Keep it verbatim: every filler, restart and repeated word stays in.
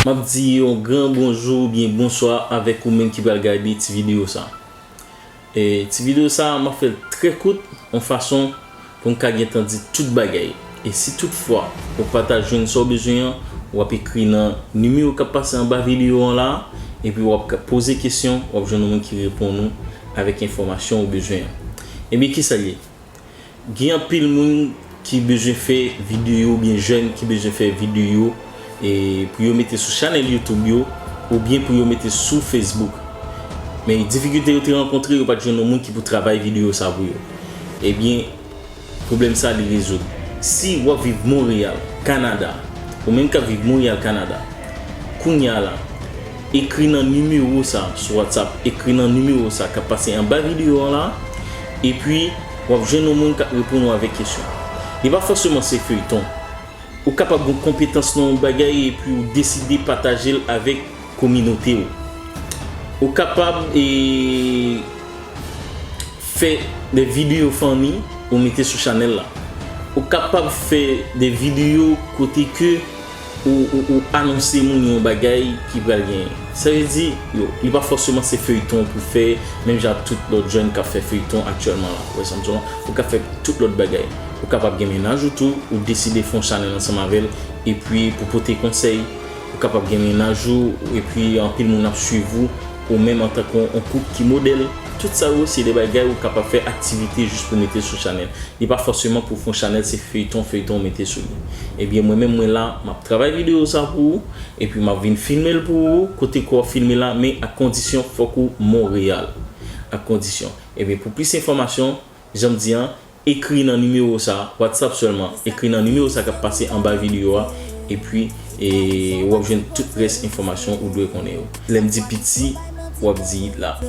M ap di yon gran bonjou oubyen bonswa avèk ou menm ki pral gade ti videyo sa. E ti videyo sa, m ap fè l trè kout, yon fason pou n ka gentan di tout bagay. E si toutfwa ou pa ta jwenn sa w bezwen an, w ap ekri nan nimewo k ap pase anba videyo an la, epi w ap ka poze kesyon, w ap jwenn yon moun ki reponn ou avèk enfòmasyon ou bezwen an. Ebyen, kisa l ye? Gen anpil moun ki bezwen fè videyo, oubyen jèn ki bezwen fè videyo e pou yo mete sou chanèl YouTube yo, oubyen pou yo mete sou Facebook. Men difikilte yo te rankontre, yo pa t jwenn yon moun ki pou travay videyo sa pou yo. Ebyen, pwoblèm sa li rezoud. Si w ap viv Monreyal, Kanada, ou menm k ap viv Monreyal, Kanada, kounye a la, ekri nan nimewo sa sou WhatsApp, ekri nan nimewo sa k ap pase anba videyo an la, epi w ap jwenn yon moun k ap reponn ou avèk kesyon. Li pa fòseman se feyton. Ou kapab gen konpetans nan yon bagay epi ou deside pataje l avèk kominote w. Ou kapab e, fè de videyo funny ou mete sou chanèl la. Ou kapab fè de videyo kote ke ou, ou, ou anonse moun yon bagay ki pral genyen. Sa vle di, yo, li pa fòseman se feyton pou fè, menm jan ak tout lòt jèn k ap fè feyton aktyèlman la. Ou wè sa m di w lan? Ou ka fè tout lòt bagay. Ou kapab gen mennaj ou tou, ou deside fè yon chanèl ansanm avè l, epi pou pote konsèy, ou kapab gen mennaj ou, epi anpil moun ap swiv ou, ou menm antanke yon koup ki modèl. Tout sa yo, se de bagay ou kapab fè aktivite jis pou mete sou chanèl. Li pa fòseman pou fè yon chanèl, se feyton, feyton ou mete sou li. Ebyen, mwen menm, mwen la, m ap travay videyo sa pou ou, epi m ap vin filme l pou ou, kote ke w ap filme la, men ak kondisyon, fòk ou Monreyal. Ak kondisyon. Ebyen, pou plis enfòmasyon, jan m di an, ekri nan nimewo sa, WhatsApp sèlman, ekri nan nimewo sa k ap pase anba videyo a, epi e, w ap jwenn tout rès enfòmasyon ou dwe konnen yo. Lè m di piti, w ap di la.